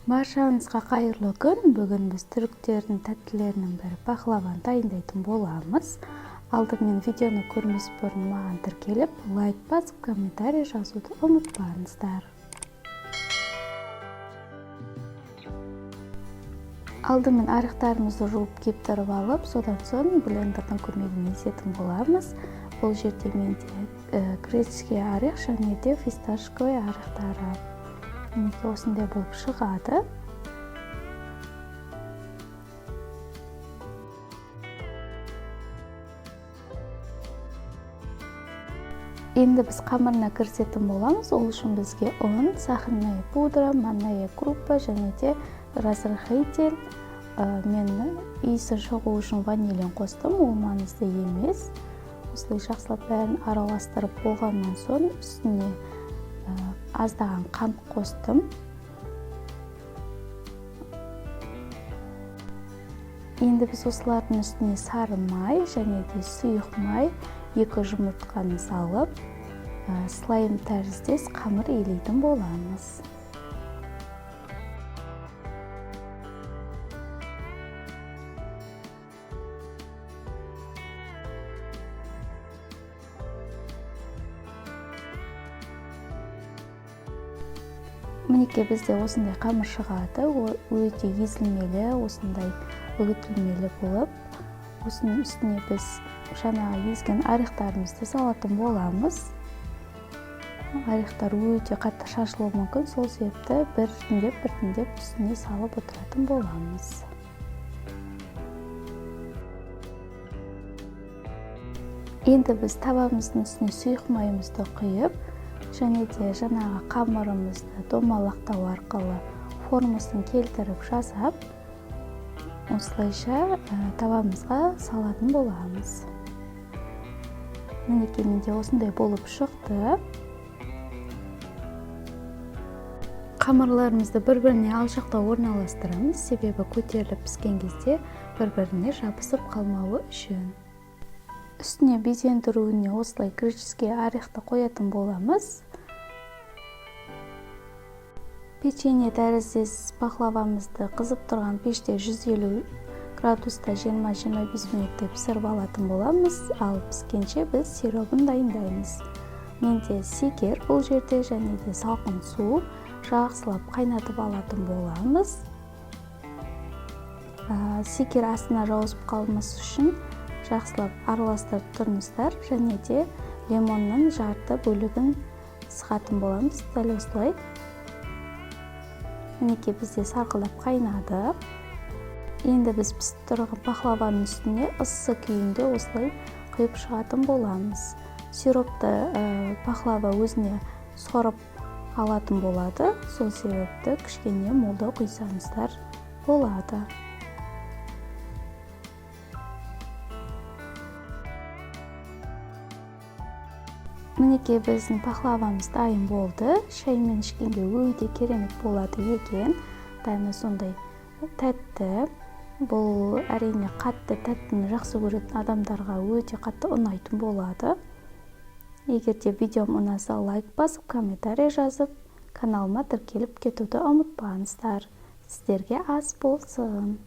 Баршаңызға қайырлы күн. Бүгін біз түріктердің тәттілерінің бірі пахлаваны дайындайтын боламыз. Алдымен видеоны көрмес бұрын маған тіркеліп, лайк басып, комментарий жазуды ұмытпаңыздар. Алдымен арықтарымызды жуып кептіріп алып, содан соң блендердің көмегімен езетін боламыз. Бұл жерде менде греческий орех және де фисташковый орехтары. Мінекей, осындай болып шығады. Енді біз қамырына кірісетін боламыз. Ол үшін бізге ұн, сахарная пудра, манная крупа және де разрыхлитель. Мен иісі шығу үшін ванилин қостым, ол маңызды емес. Осылай жақсылап бәрін араластырып болғаннан соң үстіне аздаған қант қостым. Енді біз осылардың үстіне сары май және де сұйық май, 2 жұмыртқаны салып, слайм тәріздес қамыр илейтін боламыз. Мінекей, бізде осындай қамыр шығады. Өте езілмелі, осындай үгітілмелі болып. Осының үстіне біз жаңағы езген орехтарымызды салатын боламыз. Орехтар өте қатты шашылуы мүмкін, сол себепті біртіндеп біртіндеп үстіне салып отыратын боламыз. Енді біз табамыздың үстіне сұйық майымызды құйып, және де жаңағы қамырымызды домалақтау арқылы формасын келтіріп жасап, осылайша табамызға салатын боламыз. Мінекей, менде осындай болып шықты. Қамырларымызды бір-біріне алшақтау орналастырамыз, себебі көтеріліп піскен кезде бір-біріне жабысып қалмауы үшін. Үстіне безендіруіне осылай греческий орехты қоятын боламыз. Печенье тәріздес пахлавамызды қызып тұрған пеште 150 градуста 20-25 минуттай пісіріп алатын боламыз. Ал піскенше біз сиробын дайындаймыз. Менде секер бұл жерде және де салқын су, жақсылап қайнатып алатын боламыз. Секер астына жабысып қалмас үшін жақсылап араластырып тұрыңыздар және де лимонның жарты бөлігін сығатын боламыз. Дәл осылай. Мінекей, бізде сарқылдап қайнады. Енді біз пісіп тұрған пахлаваның үстіне ыссы күйінде осылай құйып шығатын боламыз. Сиропты пахлава өзіне сорып алатын болады, сол себепті кішкене молдау құйсаңыздар болады. Мінекей, біздің пахлавамыз дайын болды. Шаймен ішкенге өте керемет болады екен. Дәмі сондай тәтті. Бұл әрине қатты тәттіні жақсы көретін адамдарға өте қатты ұнайтын болады. Егер де видеом ұнаса, лайк басып, комментарий жазып, каналыма тіркеліп кетуді ұмытпаңыздар. Сіздерге ас болсын.